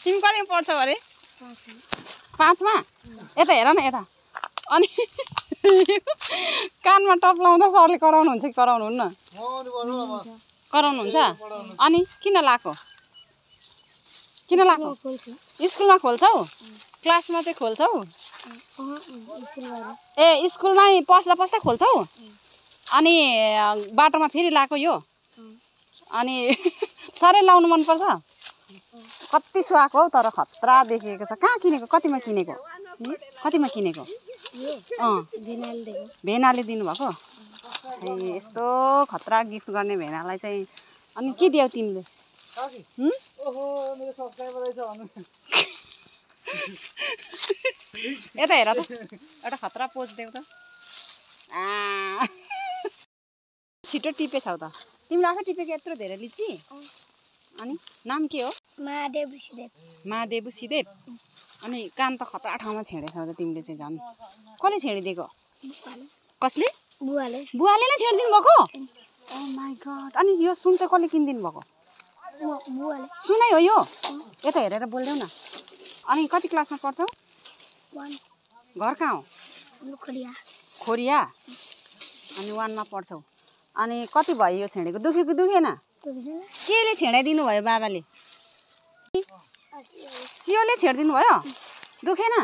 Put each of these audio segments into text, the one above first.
तिमी कतिमा पढ्छौ अरे 5 मा यता हेर न यता अनि कानमा टप लाउँदा सरले कराउनुहुन्छ कि कराउनुहुन्न कराउनुहुन्छ अनि किन लाको स्कुलमा खोल्छौ क्लासमा चाहिँ खोल्छौ ए स्कुलमै पस्दा खोल्छौ अनि बाटोमा फेरि लाको यो अनि साह्रै लाउनु मनपर्छ कति सुहाएको हौ तर खतरा देखिएको छ कहाँ किनेको कतिमा किनेको भेनाले दिनुभएको ए यस्तो खतरा गिफ्ट गर्ने भेनालाई चाहिँ अनि के दियौ तिमीले यता हेर त एउटा खतरा पोज देऊ त छिटो टिपेछौ त तिमीले आफै टिपेको यत्रो धेरै लिची अनि नाम के हो महादेव सिदेव अनि कान त खतरा ठाउँमा छेडेछौ त तिमीले चाहिँ झन् कसले छेडिदिएको कसले बुवाले नै छेडिदिनु भएको ओ माई गड अनि यो सुन चाहिँ कसले किनिदिनु भएको सुनै हो यो यता हेरेर बोल्देऊ न अनि कति क्लासमा पढ्छौ घर कहाँ हो खोरिया अनि 1 मा पढ्छौ अनि कति भयो यो छेडेको दुखेको दुखेन केले छेडाइदिनु भयो बाबाले सियोले छेडिदिनु भयो दुखेन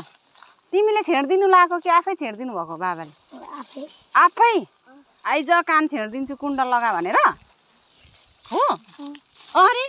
तिमीले छेडिदिनु लागेको कि आफै छेडिदिनु भएको बाबाले आफै आइज कान छेडिदिन्छु कुण्डल लगा भनेर हो अरे